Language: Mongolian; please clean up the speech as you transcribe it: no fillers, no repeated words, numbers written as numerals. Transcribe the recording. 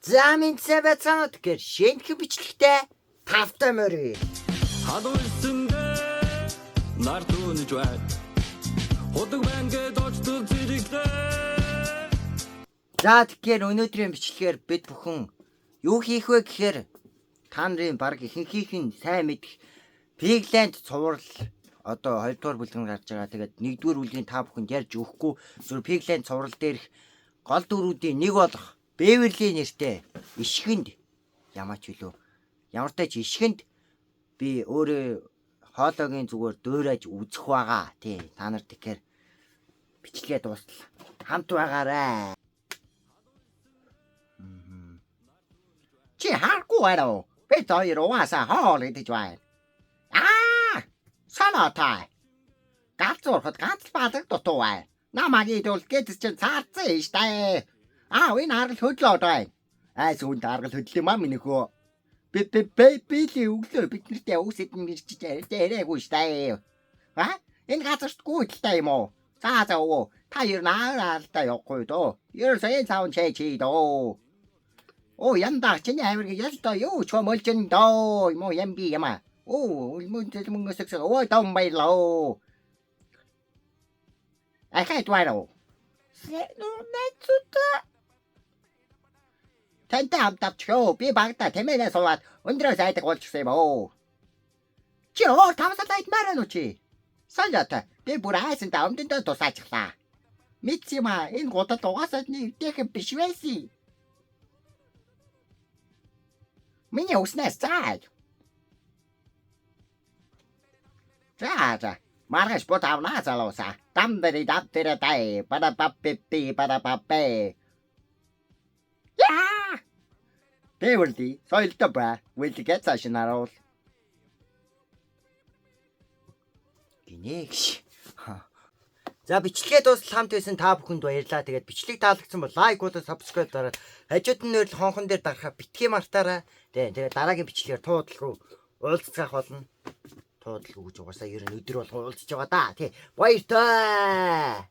За минь сайн байцгаана уу, тэгэхээр шинэхэн бичлэгтэй тавтай морь. Халуун эсэндээ нар түүнэж байд. Худаг байна гэд очтол зэрэглээ. За, тэгэхээр өнөөдрийн бичлэгээр бид бүхэн юу хийх вэ гэхээр та нарын баг ихэнхийнх нь сайн мэдэх Pigland цуврал одоо 2 дугаар бүлэг нь гарч байгаа. Тэгээд 1 дугаар бүлгийн та бүхэнд ярьж өгөхгүй зүгээр Pigland цуврал дээрх гол дүрүүдийн нэг болох Бэверли нэртэй ишгэнд ямаач билүү. Ямартай ч ишгэнд би өөрөө хоолойгийн зүгээр дуурайж үзэх байгаа. Тий, та нар тэгэхээр бичлэгээ дуустал хамт байгаарай. Чи харахгүй байна уу? Бид хоёр угаасаа хоол идэж байна. Аа! Санаатай. Галзуурхад ганц л балаг дутуу байна. Намайг идвэл гэдэс чинь цаарцсан юм штэ. Аа, энэ аргал хөдлөөд байна. Айс үнд аргал хөдлөө маа миний хөө. Би би би би л өглөө бид нартэй ус идэн гэж чи яриаггүй штэ. А? Энэ газарт гүйдэлтэй юм уу? За за өвөө. Та ер нь аар алдаа явахгүй дөө. Ерөөсөө энэ цаав чэй чи дөө. Оо, янда чиний амир ястаа юу ч мөлжин доо юм уу ям би яма. Оо, мөн тэл мөнгө сэгсэг оо дом баялаа. Ахайд вараа. Нэ нүцүта. Тантай хамт авчихөө. Би багада тэмээнээ суугаад өндрөөс айдаг болчихсон юм оо. Чи өөр тавсалаа идмээр байна уу чи? Солиотой. Би бүр айсандаа өмдөндөө тусаачихлаа. Мэдс юм аа, энэ гудалд угаасаа нэг дэхэн биш байсан. Миний үснээс зааж. За за. Маргааш бот авнаа залуусаа. Дам дэри дам дэрэ дай. Бада ба пи пи бада ба пэ. Яа! Бэверли, соёлтой бай. Уиллигээ цааш нь харуул. Гинэ гш. За, бичлэгээ дуустал хамт байсан та бүхэнд баярлалаа. Тэгээд бичлэг таалагдсан бол лайк болон subscribe дараад хажууд нь нөрл хонхон дээр дарахаа битгий мартаарай. Тэгээд дараагийн бичлэгээр туудалгүй уулзцаах болно. Туудалгүй гэж угаасаа ер нь өдөр болгон уулзж байгаа да. Тий. Баяртай.